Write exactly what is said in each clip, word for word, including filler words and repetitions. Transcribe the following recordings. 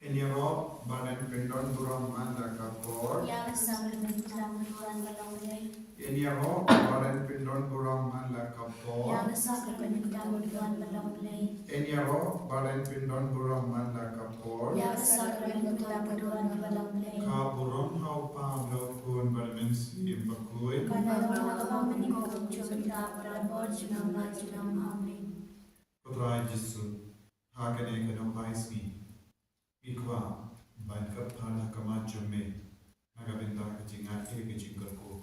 Yn ïaroh ba yn pyndon burom man la ka por. Ïa ka sakramen kata ba don ba long Blei. Yn ïaroh ba yn pyndon burom man la ka por. Ïa ka sakramen kata ba don ba long Blei. Yn ïaroh ba yn pyndon burom man la ka por. Ïa ka sakramen kata ba don ba long Blei. Ka burom ha u Kpa bad u Khun bad u Mynsiem Bakhuid. Kaba nyngkong, kaba mynnyngkong, kumjuh mynta, bad ha ka por junom la junom. Amen. Ko Trai Jisu, ha kane ka nongpai sngi ngi kwah ban kyrpad ha khmat jong me na ka bynta ka jingïaid, ka jingkyrkhu.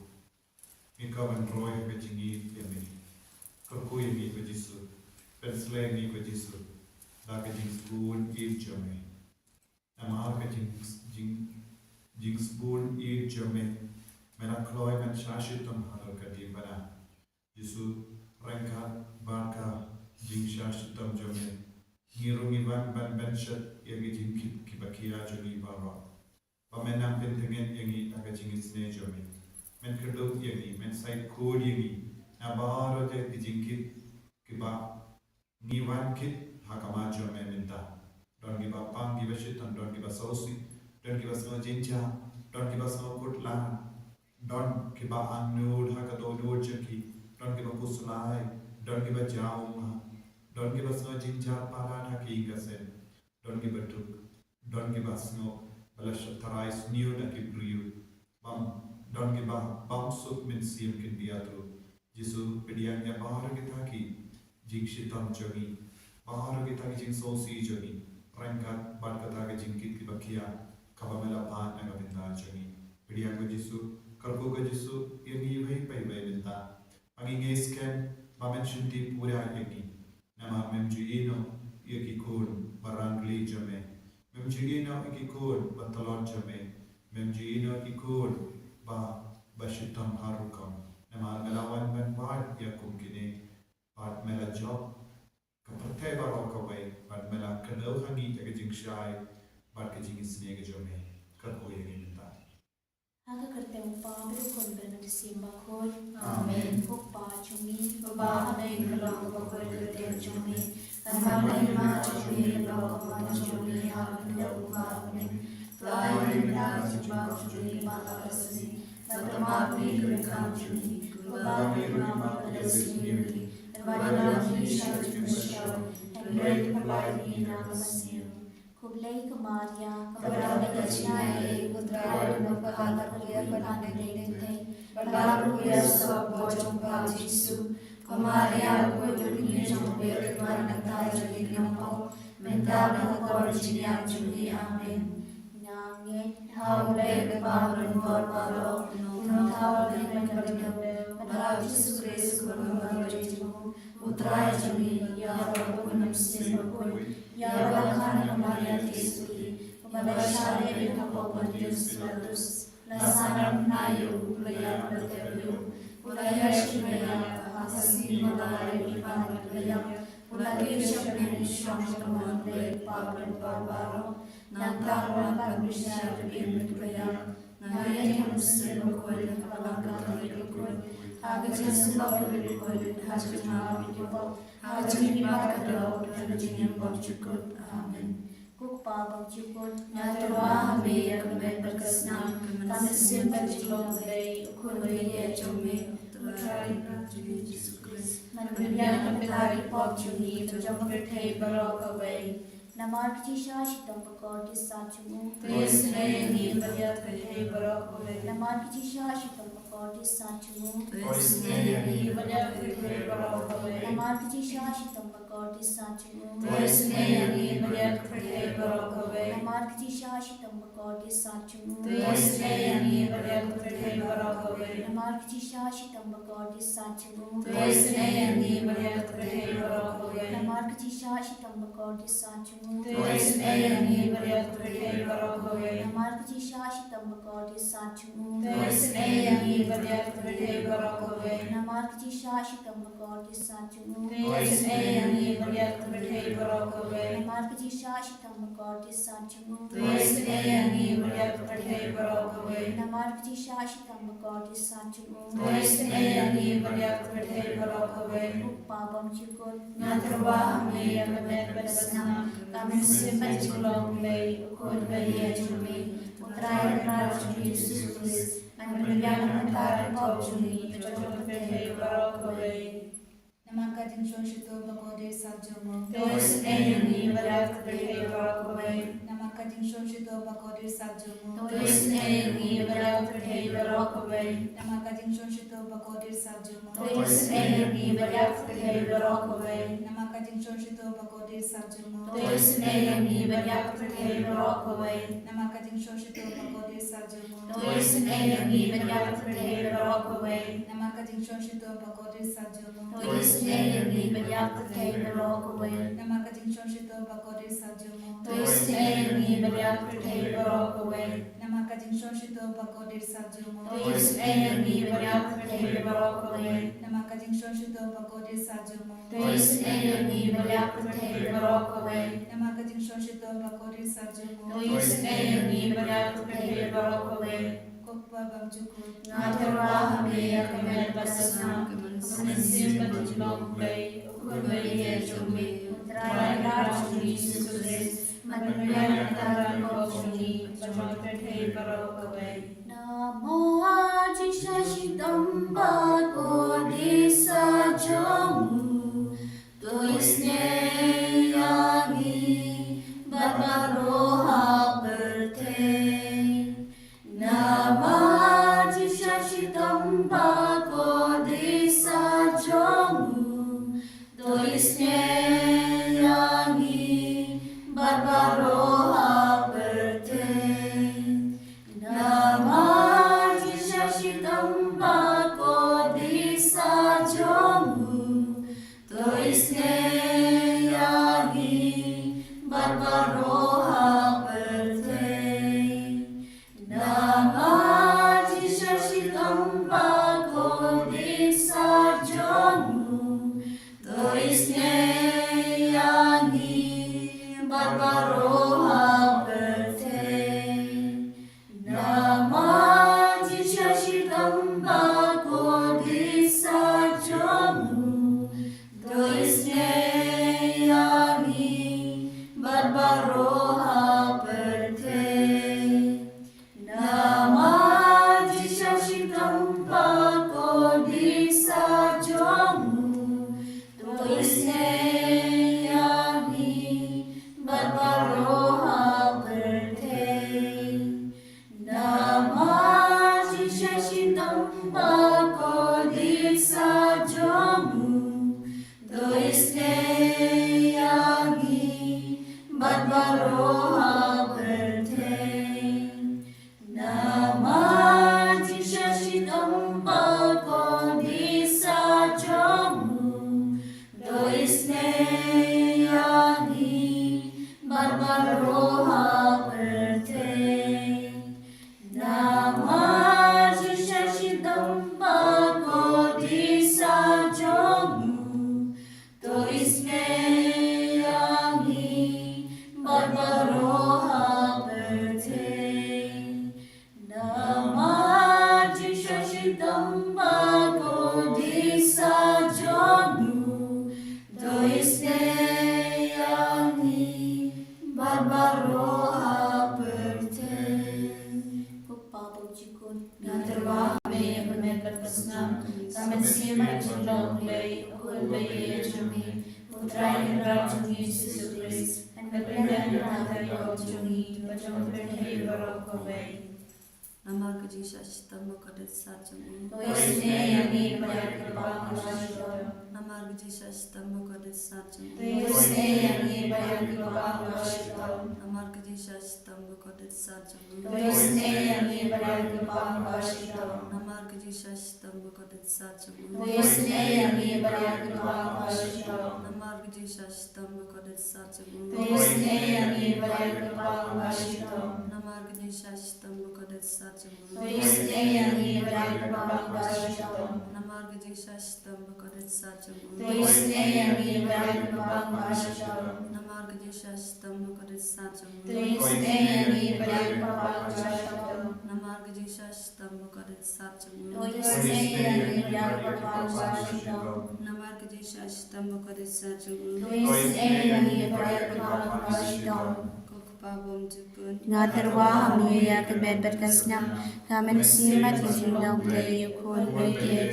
Ngi kwah ban roi ha ka jingïeit ïa me. Kyrkhu ïa ngi ko Jisu. Pynshlei ïa ngi ko Jisu da ka jingsbun ïeit jong me. Namar ka jing, jing, jingsbun ïeit jong me, me la kloi ban shah shitom halor ka diengphna. Jisu, ryngkat bad ka jingshah shitom jong me, ngi ruh ngi wan ban pynshet ïa ki jingkit kiba khia jong ngi baroh. Ba men nang pyntngen ïa ngi da ka jingisynei jong me. Men kyrduh ïa ngi, men shait khuid ïa ngi na baroh ki jingkit kiba ngi wan kit ha khmat jong me mynta. Don kiba pang, kiba shitom, don kiba sngewsih, don kiba sngew jynjar, don kiba sngew kut lang, don kiba angnud ha ka dohnud jong ki, don kiba khuslai, don kiba jaw ummat, don kiba sngew jynjar palat ha ki ïing ki sem, don kiba duk, don kiba sngew ba la shah tharai sniew da ki briew, bam, don kiba bam suk mynsiem kin biat ruh. Jisu, pdiang ïa baroh kita ki jingshitom jong ngi, baroh kita ki jingsngewsih jong ngi, ryngkat bad kata ka jingkit kiba khia kaba me la pynbna na ka bynta jong ngi. Pdiang ko Jisu, kyrkhu ko Jisu ïa ngi iwei pa iwei mynta. Ba ngi ngeit skhem ba men shim ti pura ïa ngi. Namar mem ju ïehnoh ïa ki khun ba rangli jong me. Mem ju ïehnoh ïa ki khun ba tlot jong me. Mem ju ïehnoh ïa ki khun ba, ba shitom ha rukom. Namar me la wan ban wad ïa kum kine. Bad me la jop ka pyrthei baroh kawei. Bad me la kdew ha ngi ïa ka jingshai bad ka jingisynei ka jong me. Kyrkhu ïa ngi mynta. Ha ka kyrteng u Kpa bad u Khun bad u Mynsiem Bakhuid. Amen. Ko Kpa jong ngi, uba ha bneng, ka long kaba khuid ka kyrteng jong me. Ka don ka hima jong me, ka long ka mon jong me ha khyndew kumba ha bneng. To ai mynta ka jingbam jong ngi man la ka sngi. Bad to map ïa ki ryngkat jong ngi, kumba ngi map ïa ki ryngkat jong ngi. Bad to ïoh ngi sha ka jingpynshoi, hynrei to pynlait ngi na ka mynsiem. Khublei ko Maria, kaba don ka jingaiei, u Trai u don bad pha, la ka pyrshah ïa ki khynnah baroh, bad la ka pyrshah ïa u pop jong pha u Jisu. Ko Maria, u khuid u kñi jong u Blei, to wan nangta ïa ngi ki nongpop, mynta bad ha ka por jingïap jong ngi. Amen. Nga ngeit ha u Blei u Kpa uba don bor baroh, u Nongthaw uba dei ban kordor, bad ha u Jisu Khrist u Khun uba don bor jong u, u Trai jong ngi, ïaroh bad u Mynsiem Bakhuid, ïaroh ha ka Maria Theisotti, bad la shah leh ha ka pop u Pontius Pilatus, la sah na ka bnai ïa u, la ïap bad la tep ïa u, u la ïaishah bad la ïap, ha ka sngi ba lai u la pan bad la ïap, u la kiew sha bneng, u shong sha ka mon u Blei u Kpa uba don bor baroh. Nangta u wan ban bishar ha ka im jong kiba ïap. Nga ngeit ha u Mynsiem Bakhuid, ha ka balang katholik bakhuid, ha ka jingsuk bakhuid, ha ka jingma bakhuid, ha ka jingmihpat ka doh, ha ka jingim bymjukut. Amen. Ko Kpa bymjukut, nga tyrwa ha me ïa ka met bad ka snam, ka mynsiem bad ka jinglong u Blei, u Khun ba ïeit jong me, u Trai u Jisu Khrist. Ban pynbiang na ka bynta ki pop jong ngi bad jong ka pyrthei baroh kawei. Namar ka jingshah shitom bakordit sat jong u, to isynei ïa ngi bad ïa ka pyrthei baroh kawei. Namar ka jingshah shitom bakordit sat jong u, to isynei ïa ngi bad ïa ka pyrthei baroh kawei. Namar ka jingshah shitom bakordit sat jong u, to isynei ïa ngi bad ïa ka pyrthei baroh kawei. Namar ka jingshah shitom bakordit sat jong u, to isynei ïa ngi bad ïa ka pyrthei baroh kawei. Namar ka jingshah shitom bakordit sat jong u, to isynei ïa ngi bad ïa ka pyrthei baroh kawei. Namar ka jingshah shitom bakordit sat jong u, to isynei ïa ngi bad ïa ka pyrthei baroh kawei. Namar ka jingshah shitom bakordit sat jong u, to isynei ïa ngi bad ïa ka pyrthei baroh kawei. Namar ka jingshah shitom bakordit sat jong u, to isynei ïa ngi bad ïa ka pyrthei baroh kawei. Namar ka jingshah shitom bakordit sat jong u, to isynei ïa ngi bad ïa ka pyrthei baroh kawei. Namar ka jingshah shitom bakordit sat jong u, to isynei ïa ngi bad ïa ka pyrthei baroh kawei. Ko Kpa bymjukut, nga tyrwa ha me ïa ka met bad ka snam, ka mynsiem bad ka jinglong u Blei, U Khun ba ïeit jong me, U Trai Kynrad jong ngi Jisu Khrist, ban pynbiang ïa ka bynta ka pop jong ngi, ka jong ka pyrthei baroh kawei. Namar ka jingshong shitom bakordit sat jong u, to isynei ïa ngi bad ïa ka pyrthei baroh kawei. Namar ka jingshong shitom bakordit sat jong u, to isynei ïa ngi bad ïa ka pyrthei baroh kawei. Namar ka jingshong shitom bakordit sat jong u, to isynei ïa ngi bad ïa ka pyrthei baroh kawei. Namar ka jingshong shitom bakordit sat jong u, to isynei ïa ngi bad ïa ka pyrthei baroh kawei. Namar ka jingshong shitom bakordit sat jong u, to isynei ïa ngi bad ïa ka pyrthei baroh kawei. Namar ka jingshong shitom bakordit sat jong u, to isynei ïa ngi bad ïa ka pyrthei baroh kawei. Namar ka jingshong shitom bakordit sat jong u, to isynei ïa ngi bad ïa ka pyrthei baroh kawei. Namar ka jingshong shitom bakordit sat jong u, to isynei ïa ngi bad ïa ka pyrthei baroh kawei. Namar ka jingshong shitom bakordit sat jong u, to isynei ïa ngi bad ïa ka pyrthei baroh kawei. Namar ka jingshong shitom bakordit sat jong u, to isynei ïa ngi bad ïa ka pyrthei baroh kawei. Ko Kpa bymjukut, nga tyrwa ha me ïa ka met bad ka snam, ka mynsiem bad ka jinglong U Blei, U Khun ba ïeit jong me, U Trai Kynrad jong ngi Jisu Khrist, ban pynbiang ïa ka bynta ka pop jong ngi, ka jong ka pyrthei baroh kawei. Namar jingshong shitom bakordit sat jong u, to isynei ïa ngi bad baroh ha pyrthei. Namar jingshong shitom bakordit sat jong u, to isynei ïa ngi bad baroh ha pyrthei. Namar jingshong shitom bakordit sat jong u, to isynei ïa ngi bad baroh ha pyrthei. Namar jingshong shitom bakordit sat jong u, to isynei ïa ngi bad baroh ha pyrthei. Namar jingshong shitom bakordit sat jong u, to isynei ïa ngi bad baroh ha pyrthei. Namar jingshong shitom bakordit sat jong u, to isynei ïa ngi bad baroh ha pyrthei. Namar jingshong shitom bakordit sat jong u, to isynei ïa ngi bad baroh ha pyrthei. Namar jingshong shitom bakordit sat jong u, to isynei ïa ngi bad baroh ha pyrthei. Namar jingshong shitom bakordit sat jong u, to isynei ïa ngi bad baroh ha pyrthei. Namar jingshong shitom bakordit sat jong u, to isynei ïa ngi bad baroh ha pyrthei. Ko Kpa bymjukut, nga tyrwa ha me ïa ka met bad ka snam, ka mynsiem bad ka jinglong U Blei, U Khun ba ïeit jong me, U Trai Kynrad jong ngi Jisu Khrist, ban pynbiang ïa ka bynta ka pop jong ngi, ka jong ka pyrthei baroh kawei. Namar ka jingshong shitom bakordit sat jong u, to isynei ïa ngi bad ïa ka bynta ka pop. Namar ka jingshong shitom bakordit sat jong u, to isynei ïa ngi bad ïa ka bynta ka pop. Namar ka jingshong shitom bakordit sat jong u, to isynei ïa ngi bad ïa ka bynta ka pop. Namar ka jingshong shitom bakordit sat jong u, to isynei ïa ngi bad ïa ka bynta ka pop. Namar ka jingshong shitom bakordit sat jong u, to isynei ïa ngi bad ïa ka bynta ka pop. Namar ka jingshong shitom bakordit sat jong u, to isynei ïa ngi bad ïa ka bynta ka pop. Namar ka jingshong shitom bakordit sat jong u, to isynei ïa ngi bad ïa ka bynta ka pop. Namar ka jingshong shitom bakordit sat jong u, to isynei ïa ngi bad ïa ka bynta ka pop. Namar ka jingshong shitom bakordit sat jong u, to isynei ïa ngi bad ïa ka bynta ka pop. Namar ka jingshong shitom bakordit sat jong u, to isynei ïa ngi bad ïa ka bynta ka pop. Ko Nga tyrwa ha me ïa ka met bad ka sniang, nga mynsiem bad ka jinglong Blei ïa u Khun bad ïa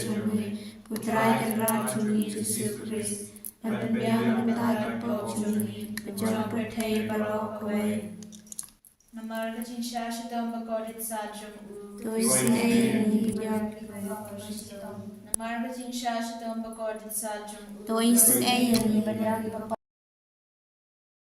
u Trai Kynrad jong ngi Jisu Khrist, ban pynbiang na ka bynta ka pop jong ngi bad jong ka pyrthei baroh kawei. Namar ka jingshah shitom bakordit sah jong u. To isynei ïa ngi bad ïa ki ba pang ba shitom. Namar ka jingshah shitom bakordit sah jong u. To isynei ïa ngi bad ïa ki ba pang.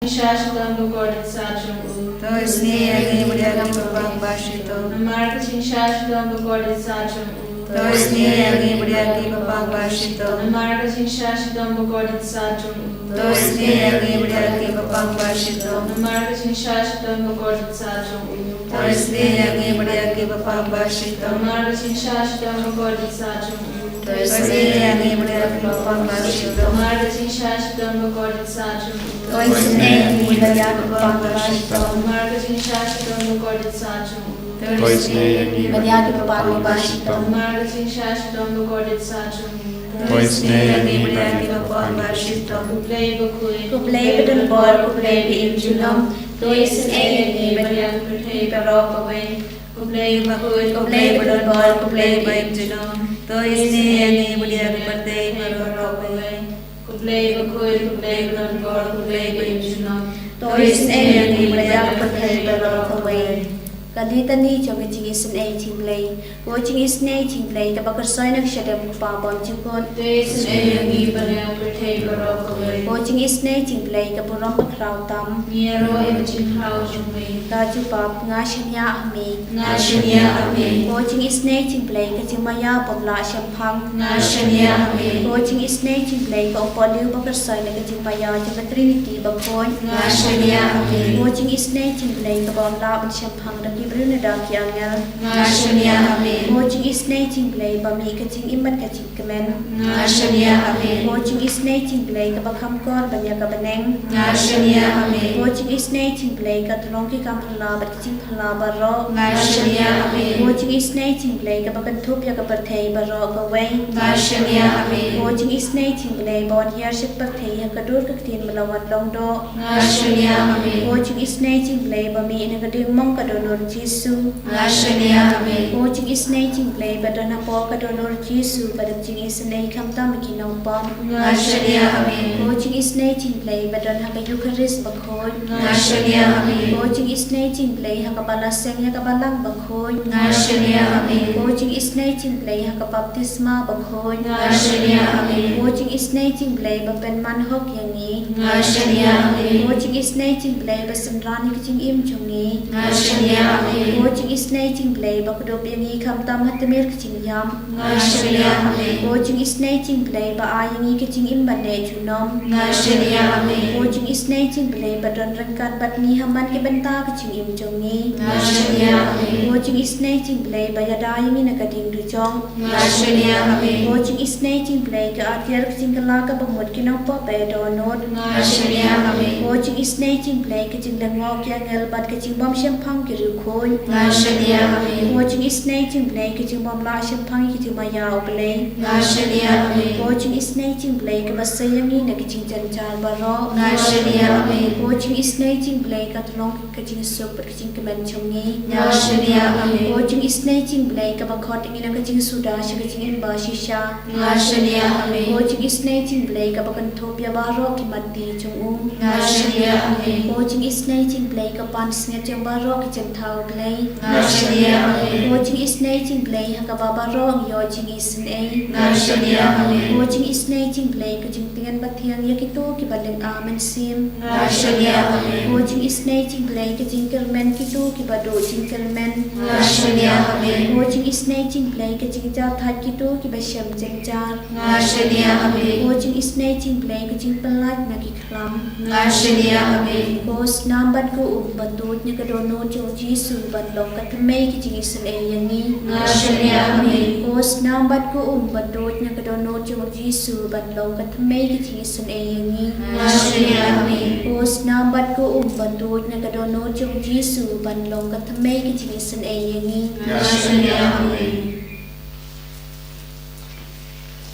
Jingshah shitom bakordit sah jong u. To isynei ïa ngi bad ïa ki ba pang ba shitom. Namar ka jingshah shitom bakordit sah jong u. To isynei ïa ngi bad ïa ki ba pang ba shitom. Namar ka jingshah shitom bakordit sah jong u. To isynei ïa ngi bad ïa ki ba pang ba shitom. Namar ka jingshah shitom bakordit sah jong u. To isynei ïa ngi bad ïa ki ba pang ba shitom. Namar ka jingshah shitom bakordit sah jong u. To isynei ïa ngi bad ïa ki ba pang ba shitom. Namar ka jingshah shitom bakordit sah jong u. To isynei ïa ngi bad ïa ki ba pang ba shitom. Namar ka jingshah shitom bakordit sah jong u. To isynei ïa ngi bad ïa ki ba pang ba shitom. Namar ka jingshah shitom bakordit sah jong u. To isynei ïa ngi bad ïa ki ba pang ba shitom. Ko Blei bakhuid, ko Blei badonbor, ko Blei ba im junom. To isynei ïa ngi bad ïa ka pyrthei baroh kawei. Ko Blei bakhuid, ko Blei badonbor, ko Blei ba im junom. To isynei ïa ngi bad ïa ka pyrthei baroh kawei. Ko Blei bakhuid, ko Blei badonbor, ko Blei ba im junom. To isynei ïa ngi bad ïa ka pyrthei baroh kawei. Ka Litani jong ka jingisynei jong u Blei. Ko jingisynei jong u Blei kaba kyrsoi na ka shadem u Kpa bymjukut. To isynei ïa ngi bad ïa ka pyrthei baroh kawei. Ko jingisynei jong u Blei ka burom bakhraw tam. Ngi ïaroh ïa ka jingkhraw jong me. Ka jubab: Nga shaniah ha me. Nga shaniah ha me. Ko jingisynei jong u Blei ka jingmaïa bym lah shemphang. Nga shaniah ha me. Ko jingisynei jong u Blei ka umpohliew bakyrsoi na ka jingmaïa jong ka Trinity bakhuid. Nga shaniah ha me. Ko jingisynei jong u Blei kaba ym lah ban shemphang da ki briew ne da ki angel. Nga shaniah ha me. Ko jingisynei jong u Blei ba mih ka jingim bad ka jingkmen. Nga shaniah ha me. Ko jingisynei jong u Blei kaba kham kor ban ïa ka bneng. Nga shaniah ha me. Ko jingisynei jong u Blei ka tnong ki kam phylla bad ki jingphylla baroh. Nga shaniah ha me. Ko jingisynei jong u Blei kaba kynthup ïa ka pyrthei baroh kawei. Nga shaniah ha me. Ko jingisynei jong u Blei ba wan hiar sha ka pyrthei ha ka dur ka ktien ba la wan long doh. Nga shaniah ha me. Ko jingisynei jong u Blei ba mih na ka diengmong ka Dohnud Jisu. Nga shaniah ha me. Ko jingisynei jong u Blei ba don hapoh ka Dohnud Jisu ba dap jingisynei khamtam ïa ki nongpop. Nga shaniah ha me. Ko jingisynei jong u Blei ba don ha ka Eukharist bakhuid. Nga shaniah ha me. Ko jingisynei jong u Blei ha kaba la seng ïa ka Balang bakhuid. Nga shaniah ha me. Ko jingisynei jong u Blei ha ka baptisma bakhuid. Nga shaniah ha me. Ko jingisynei jong u Blei ba pynman hok ïa ngi. Nga shaniah ha me. Ko jingisynei jong u Blei ba synran ïa ka jingim jong ngi. Nga shaniah ha me. Ko jingisynei jong u Blei ba kdup ïa ngi khamtam ha tmier ka jingïap. Nga shaniah ha me. Ko jingisynei jong u Blei ba ai ïa ngi ka jingim ban neh junom. Nga shaniah ha me. Ko jingisynei jong u Blei ba don ryngkat bad ngi ha man ki bynta ka jingim jong ngi. Nga shaniah ha me. Ko jingisynei jong u Blei ba ïada ïa ngi na ka diengdujok. Nga shaniah ha me. Ko jingisynei jong u Blei ka atiar ka jingkylla kaba mut ki nongpop ba ïa dohnud. Nga shaniah ha me. Ko jingisynei jong u Blei ka jinglyngngoh ki angel bad ka jingbymshemphang ki riewkhuid. Nga shaniah ha me. Ko jingisynei jong u Blei ka jingbymlah shemphang ki jingmaïa u Blei. Nga shaniah ha me. Ko jingisynei jong u Blei kaba sei ïa ngi na ki jingjynjar baroh. Nga shaniah ha me. Ko jingisynei jong u Blei ka tnong ka jingsuk bad ka jingkmen jong ngi. Nga shaniah ha me. Ko jingisynei jong u Blei kaba khot ïa ngi na ka jingsuda sha ka jingim ba shisha. Nga shaniah ha me. Ko jingisynei jong u Blei kaba kynthup ïa baroh ki matti jong u. Nga shaniah ha me. Ko jingisynei jong u Blei ka pansngiat jong baroh ki jingthaw Blei. Nga shaniah ha me. Ko jingisynei jong u Blei ha kaba baroh ngi ïoh jingisynei. Nga shaniah ha me. Ko jingisynei jong u Blei ka jingtngen bathiang ïa kito kiba lynga mynsiem. Nga shaniah ha me. Ko jingisynei jong u Blei ka jingkyrmen kito kiba duh jingkyrmen. Nga shaniah ha me. Ko jingisynei jong u Blei ka jingjar thait kito kiba shem jynjar. Nga shaniah ha me. Ko jingisynei jong u Blei ka jingpyllait na ki khlam. Nga shaniah ha me. Ko snam bad ko um ba tuid na ka dohnud jong u Jisu ban long ka thymmei ka jingisynei ïa ngi. Nga shaniah ha me. Ko snam bad ko um ba tuid na ka dohnud jong u Jisu ban long ka thymmei ka jingisynei ïa ngi. Nga shaniah ha me. Ko snam bad ko um ba tuid na ka dohnud jong u Jisu ban long ka thymmei ka jingisynei ïa ngi. Nga shaniah ha me.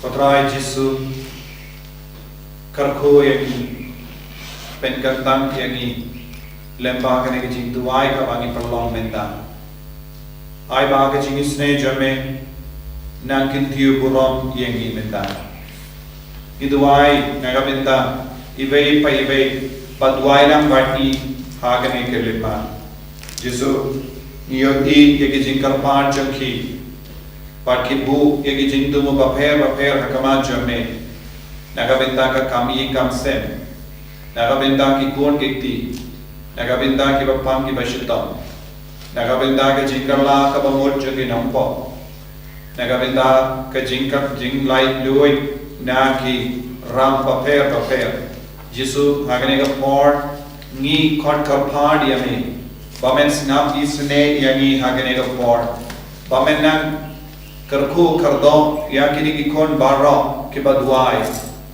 Ko Trai Jisu, kyrkhu ïa ngi, pynkyntang ïa ngi. Lem bad kane ka jingduwai kaba ngi pynlong mynta. Ai ba ka jingisynei jong me nang kyntiew burom ïa ngi mynta. Ngi duwai na ka bynta iwei pa iwei ba duwai lang bad ngi ha kane ka lympat. Jisu, ngi ïohi ïa ki jingkyrpad jong ki bad ki buh ïa ki jingthmu bapher bapher ha khmat jong me. Na ka bynta ka kam ïing kam sem, na ka bynta ki khun ki kti, na ka bynta kiba pang kiba shitom, na ka bynta ka jingkylla kaba mut jong ki nongpop, na ka bynta ka jingkyrpad jinglaitluid na ki ram bapher bapher. Jisu, ha kane ka por ngi khot kyrpad ïa me ba men sngap isynei ïa ngi ha kane ka por, ba men nang kyrkhu kyrdoh ïa kine ki khun baroh kiba duwai.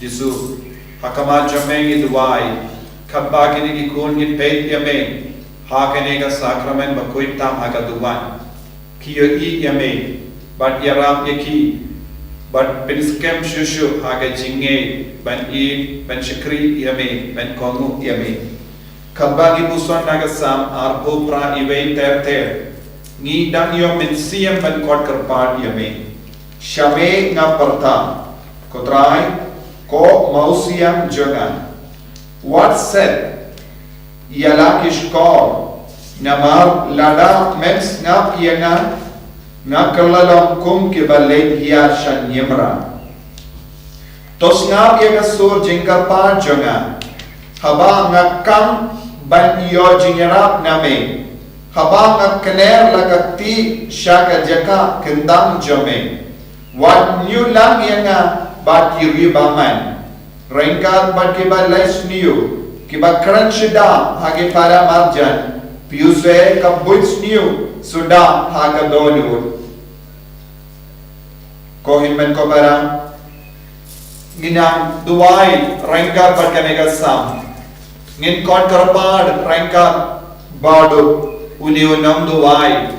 Jisu, ha khmat jong me ngi duwai, katba kine ki khun ki peit ïa me ha kane ka sakramen bakhuid tam ha ka duwan, ki ïohi ïa me bad ïarap ïa ki bad pynskhem shuh shuh ha ka jingngeit ban ïeit, ban shakri ïa me, ban kohnguh ïa me. Katba ngi puson na ka Salm arphew phra, iwei ter ter, ngi dang ïoh mynsiem ban khot kyrpad ïa me. Sha me nga pyrta, ko Trai, ko Mawsiang jong nga. Wat set ïa la ki shkor, namar lada men sngap ïa nga, nga kylla long kum kiba leit ïa sha niamra. To sngap ïa ka sur jingkyrpad jong nga, haba nga kam ban ïoh jingïarap na me, haba nga kner la ka kti sha ka jaka kyndang jong me. Wat ñiewlang ïa nga bad ki riewbymman, ryngkat bad kiba lai sniew, kiba kren shuda ha ki para marjan, phi u se ka buit sniew suda ha ka dohnud. Ko hynmen ko para, ngin nang duwai ryngkat bad kane ka Salm. Ngin khot kyrpad ryngkat bad une u nongduwai.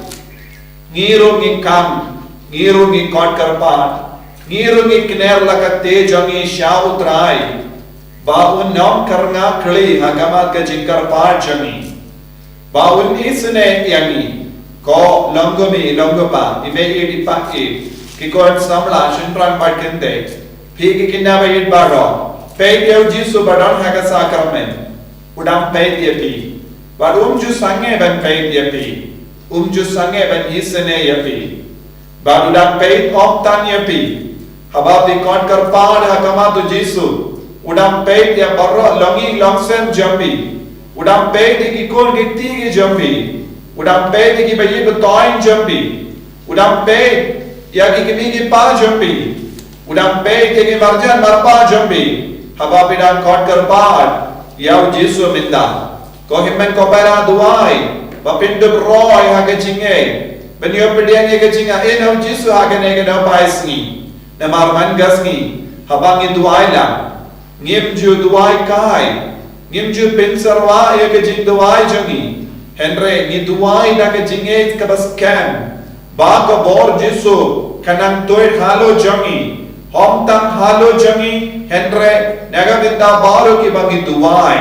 Ngi ruh ngi kam, ngi ruh ngi khot kyrpad, ngi ruh ngi kner la ka kti jong ngi sha u Trai ba un nym kyrngah kli ha khmat ka jingkyrpad jong ngi. Ba un isynei ïa ngi, ko long ko mi, long ko pa, i mei i pa i, ki khun samla shynrang bad kynthei, phi ki kynja ba ïeit baroh, peit ïa u Jisu ba don ha ka sakramen. U dang peit ïa phi. Bad um ju sangeh ban peit ïa phi. Um ju sangeh ban isynei ïa phi. Bad u dang peit ym tang ïa phi. Haba phi khot kyrpad ha khmat u Jisu, u dang peit ïa baroh longïing longsem jong phi. U dang peit ïa ki khun ki kti ki jong phi. U dang peit ïa ki baïeit batoiñ jong phi. U dang peit ïa ki kmie ki kpa jong phi. U dang peit ïa ki marjan marpa jong phi. Haba phi dang khot kyrpad ïa u Jisu mynta, ko hynmen ko para, duwai ba phin dup roi ha ka jingngeit, ban ïoh pdiang ïa ka jingaiñ ha u Jisu ha kane ka daw bai sngi. Namar man ka sngi, haba ngi duwai lang, ngim ju duwai kai, ngim ju pynsyrwa ïa ka jingduwai jong ngi. Hynrei ngi duwai da ka jingngeit kaba skhem ba ka bor Jisu ka nang tuid halor jong ngi. Ym tang halor jong ngi, hynrei na ka bynta baroh kiba ngi duwai.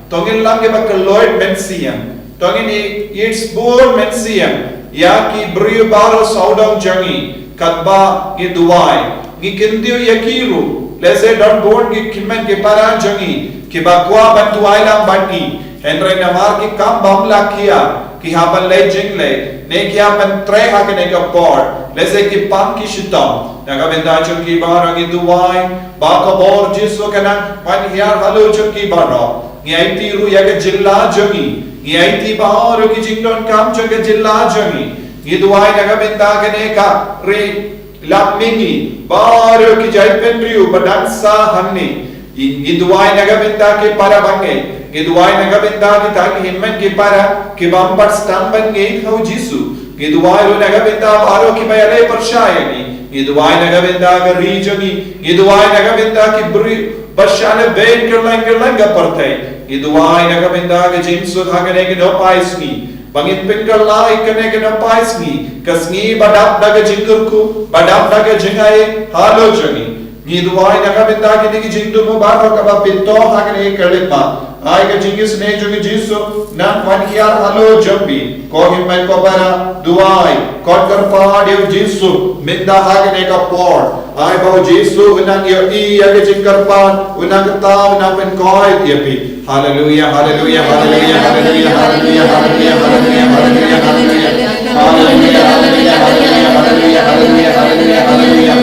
To ngin long kiba kylluid mynsiem. To ngin ïeit sbun mynsiem ïa ki briew baroh sawdong jong ngi. Katba ngi duwai, ngi kyntiew ïa ki ruh, lehse don bun ki hynmen ki para jong ngi kiba kwah ban duwai lang bad ngi, hynrei namar ki kam bym lah khia, ki hap ban leit jingleit, ne ki hap ban trei ha kane ka por, lehse ki pang ki shitom. Na ka bynta jong ki baroh ngi duwai ba ka bor Jisu ka nang pynhiar halor jong ki baroh. Ngi aiti ruh ïa ka jylla jong ngi, ngi aiti baroh ki jingdonkam jong ka jylla jong ngi. Ngi duwai na ka bynta kane ka ri Lak mihngi, baroh ki jaitbynriew ba dang sah hangne. Ngi duwai na ka bynta ki para bangeit. Ngi duwai na ka bynta kita ki hynmen ki para ki bym pat sdang ban ngeit ha u Jisu. Ngi duwai ruh na ka bynta baroh kiba ïaleh pyrshah ïa ngi. Ngi duwai na ka bynta ka ri jong ngi. Ngi duwai na ka bynta ki briew ba shah lehbeiñ kylleng kylleng ka pyrthei. Ngi duwai na ka bynta ka jingsuk ha kane ka nohpai sngi. Ba ngin pynkylla ïa kane ka nohpai sngi, ka sngi ba dap da ka jingkyrkhu, ba dap da ka jingaiei halor jong ngi. Ngi duwai na ka bynta kine ki jingthmu baroh kaba pyndonkam ha kane ka lynti. Ai ka jingisynei jong u Jisu, nang wan hiar halor jong phi, ko hynmen ko para, duwai, ko kyrpad ïa u Jisu, mynta ha kane ka por, ai ba u Jisu, u nang ïohi ïa ka jingkyrpad, u nang kata, u nang pynkhuid ïa phi. Haleluia, haleluia, haleluia, haleluia, haleluia, haleluia, haleluia, haleluia, haleluia. Haleluia, haleluia, haleluia, haleluia, haleluia, haleluia, haleluia.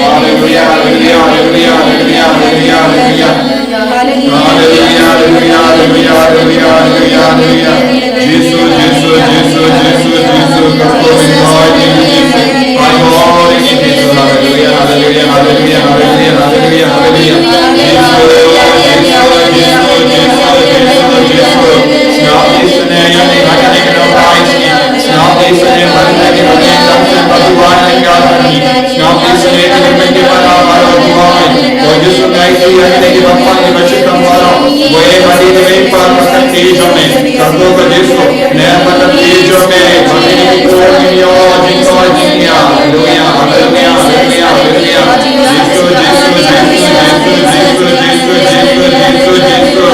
Haleluia, haleluia, haleluia, haleluia, haleluia, haleluia. Haleluia, haleluia, haleluia, haleluia, haleluia, haleluia. Jisu, Jisu, Jisu, Jisu, Jisu, Jisu, Jisu. Haleluia, haleluia, haleluia, haleluia, haleluia, haleluia. Jisu, Jisu, Jisu, Jisu, Jisu, Jisu. Sngap isynei ïa ngi ha kane ka daw Trai sngi. Sngap isynei ïa ngi ha kane ka daw Trai sngi. Sngap isynei ïa ngi ha kane ka daw Trai sngi. Ko Jisu, ngi ai ïa kane ki bapang kiba shitom baroh. Ko ïa kane ki bapang kiba shitom baroh. Ko Jisu, ngi ai ïa kane ki bapang kiba shitom baroh. Haleluia, haleluia, haleluia, haleluia. Jisu, Jisu, Jisu, Jisu, Jisu, Jisu, Jisu, Jisu.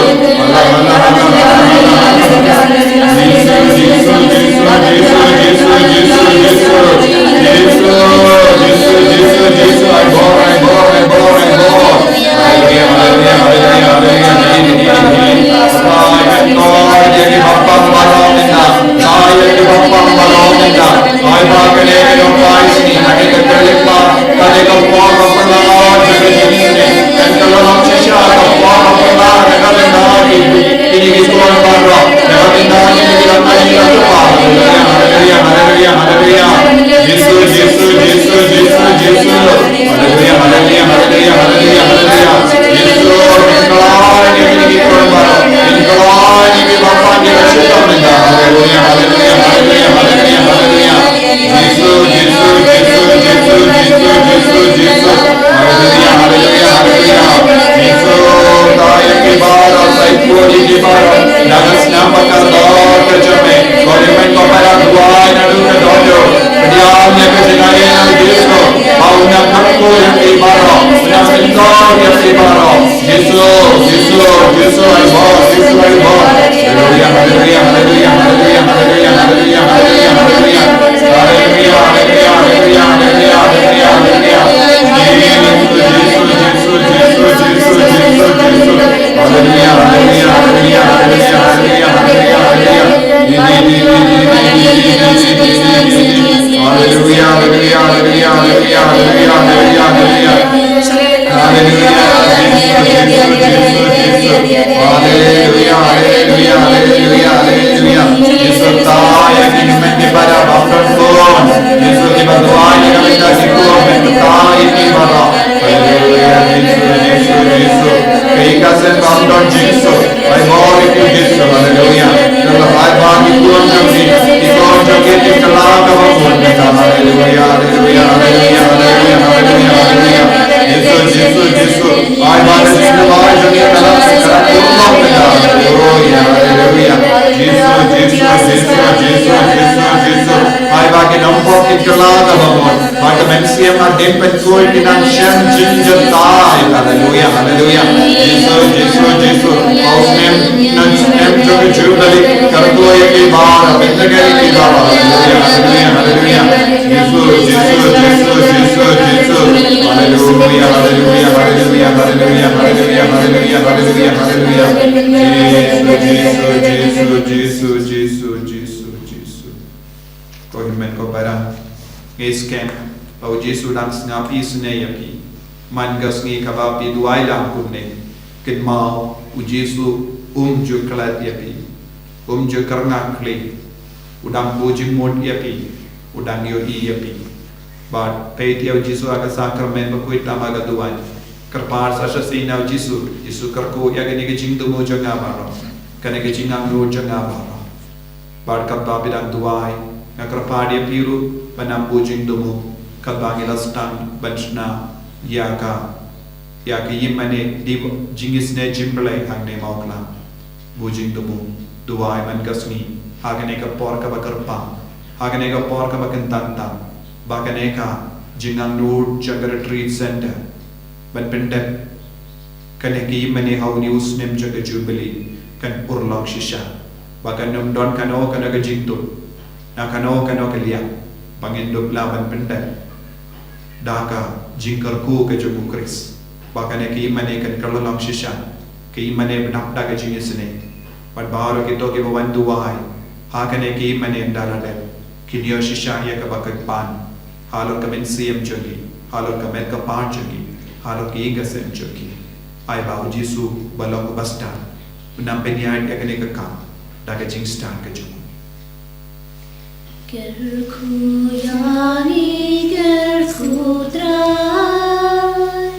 Haleluia, haleluia, haleluia, haleluia. Jisu, Jisu, Jisu, Jisu, Jisu. Haleluia, haleluia, haleluia, haleluia, haleluia. Jisu, engkhlaiñ ïa kine ki khun baroh. Engkhlaiñ ïa ki bapang kiba shitom mynta. Haleluia, haleluia, haleluia, haleluia, haleluia. Jisu, Jisu, Jisu, Jisu, Jisu, Jisu, Jisu. Haleluia, haleluia, haleluia. Jisu, ta ïa ki baroh, sa ïa ki baroh. Da ka snam bad ka dohnud ka jong me. Ko hynmen ko para, duwai naduh ka dohnud. Pdiang ïa ka jingaiei Jisu. Ba un nang kyrkhu ïa ki baroh. Un nang synthoh ïa ki baroh. Jisu, Jisu, Jisu, ai bor, Jisu, ai bor. Haleluia, haleluia, haleluia, haleluia. Haleluia, haleluia, haleluia. Haleluia, haleluia, haleluia. Jisu, Jisu, Jisu, Jisu, Jisu, Jisu. Haleluia, haleluia, haleluia, haleluia, haleluia, haleluia. Haleluia, haleluia, haleluia, haleluia, haleluia, haleluia, haleluia. Haleluia, Jisu, Jisu, Jisu, Jisu. Haleluia, haleluia, haleluia, haleluia. Jisu, ta ïa ki hynmen ki para bym don khun. Jisu, kiba duwai ïa ka bynta ki khun, men ta ïa ki baroh. Haleluia, Jisu, Jisu, Jisu. Kaei ka seng bym don Jisu. Ai bor ïa ki Jisu, haleluia. Lada ai ba ki khun jong ki, ki khun jong ki, ki kylla kaba mut, haleluia, haleluia, haleluia, haleluia, haleluia, haleluia. Jisu, Jisu, Jisu. Ai ba ki khun jong ki kylla kaba mut, haleluia, haleluia. Jisu, Jisu, Jisu, Jisu, Jisu, Jisu. Ai ba ki nongpop ki kylla kaba mut. Ba ka mynsiem ardent pynkhuid ki nang shem jingïatai. Haleluia, haleluia. Jisu, Jisu, Jisu. Ba u snem, nang snem jong ka Jubili. Kyrkhu ïa ki baroh, bynta ïa ki baroh. Haleluia, haleluia, haleluia. Jisu, Jisu, Jisu, Jisu, Jisu. Haleluia, haleluia, haleluia, haleluia, haleluia, haleluia, haleluia, haleluia. Jisu, Jisu, Jisu, Jisu, Jisu, Jisu, Jisu. Ko hynmen ko para, ngi skhem ba u Jisu dang sngap isynei ïa phi. Man ka sngi kaba phi duwai lang kumne, kynmaw u Jisu um ju klet ïa phi, um ju kyrngah khlieh. U dang buh jingmut ïa phi, u dang ïohi ïa phi. Bad peit ïa u Jisu ha ka sakramen bakhuid tang ba ka duwai. Kyrpad sa shisien ïa u Jisu, Jisu kyrkhu ïa kane ka jingthmu jong nga baroh, kane ka jingangnud jong nga baroh. Bad katba phi dang duwai, nga kyrpad ïa phi ruh ban nang buh jingthmu katba ngi la sdang ban shna ïa ka, ïa ka ïingmane, dei jingisynei jingpyllait hangne Mawkla. Buh jingthmu, duwai man ka sngi ha kane ka por kaba kyrpang, ha kane ka por kaba kyntang tam, ba kane ka jingangnud jong ka retreat center ban pyndep kane ka ïingmane ha une u snem jong ka Jubili kan urlong shisha, ba kan ym don kano kano ka jingtuh na kano kano ka liang, ba ngin dup lah ban pyndep da ka jingkyrkhu ka jong u Khrist, ba kane ka ïingmane kan kylla long shisha ka ïingmane ba nap da ka jingisynei. Bad baroh kito kiba wan duwai ha kane ka ïingmane ynda la dep, kin ïoh shisha ïa kaba kyrpang halor ka mynsiem jong ki, halor ka met ka par jong ki, halor ka ïing ka sem jong ki. Ai ba u Jisu ba long uba stad un nang pynïaid ïa kane ka kam da ka jingstad ka jong u. Kyrkhu ïa ngi, kyrkhu Trai.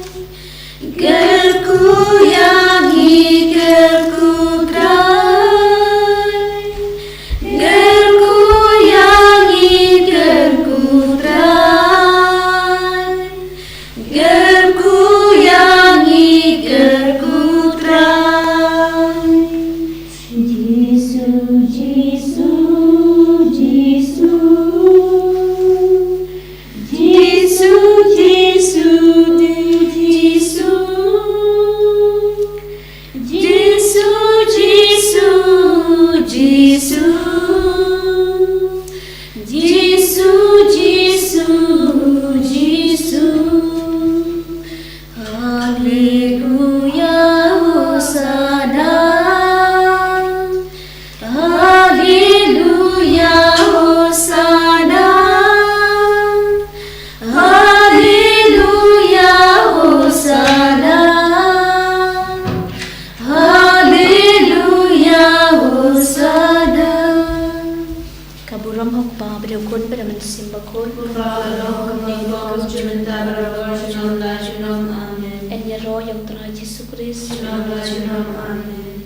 Kyrkhu ïa ngi, kyrkhu Trai. Kyrkhu ïa ngi, kyrkhu Trai. Kyrkhu ïa ngi, kyrkhu Trai. Jisu, Jisu, Jisu. Jisu, Jisu, Jisu. Jisu, Jisu, Jisu. Jisu, Jisu, Jisu. Haleluya, Hosana. Haleluya, Hosana. Haleluya, Hosana. Haleluya, Hosana. Ka burom ha u Kpa bad ïa u Khun bad ïa u Mynsiem Bakhuid. Kumba ka long, kumba ka long, junom, junom, junom. Amen. Yn ïaroh ïa u Trai Jisu Khrist. Junom, junom. Amen.